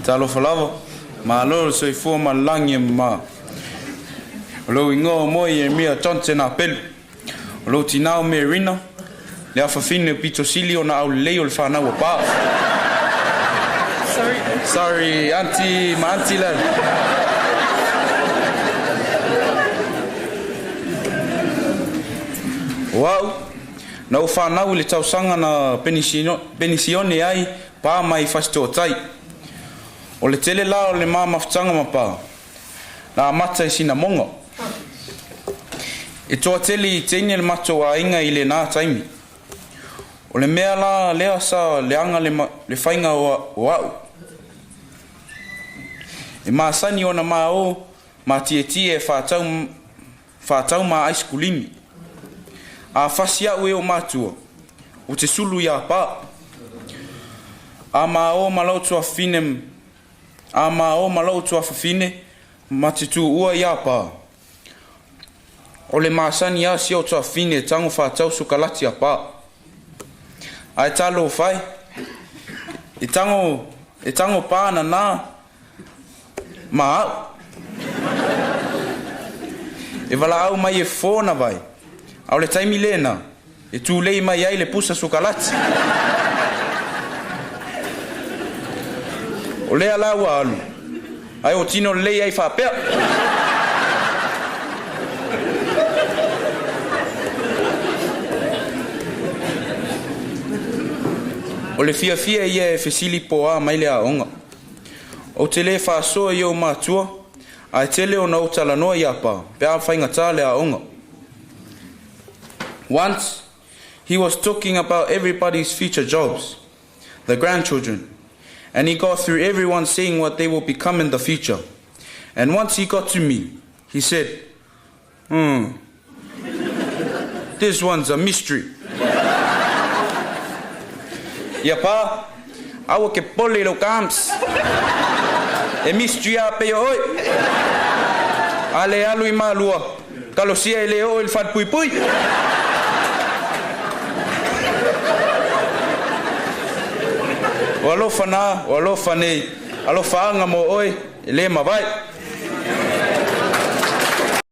Talofa lava, malo le soifua ma le lagi e mama. O lou igoa o Moe Ieremia Johnson Apelu. O lou tinā o Merina, le afafine pito sili ona aulelei o le whanau o Pa. Sorry. Sorry, auntie, ma auntie la. O au, na ou whanau i le tausaga na penisione ai Pa mai Fasitootai. O le tele la o le ma mafutaga ma Pa, na amata i Sinamoga. E toatele i teine le matou aiga i lenā taimi. O le mea la lea sa leaga le, le faiga o, o au. E masani ona ma o ma tietie e whātau, whātau ma aisikulimi. A fasi au e o matua, o te sulu iā Pa. A ma o ma lou tuafafine, a ma o ma lou tuafafine ma te tuua iā Pa. O le masani a si o tuafafine e tago whātau sukalati a Pa. Ae talofa e, e tago, e tago pa ana nā ma au. E valaau mai e fofo ona vai, a o le taimi lena, e tulei mai ai le pusa sukalati. O lea la ua alu, ae o tino lelei ai faapea. O le fiafia ia e fesili po o a mai le aoga. Ou te le faasoa i ou matua, ae tele ona ou talanoa iā Pa pe a faigata le aoga. Once, he was talking about everybody's future jobs, the grandchildren, and he got through everyone saying what they will become in the future. And once he got to me, he said, Hmm, this one's a mystery. Ia Pa, aua ke pole i lou kams. E mystery a pei o oe. A le alu i Malua, talosia e le oo i le falepuipui. O alofa na, o alofa nei, alofaaga mo oe, e le mavae.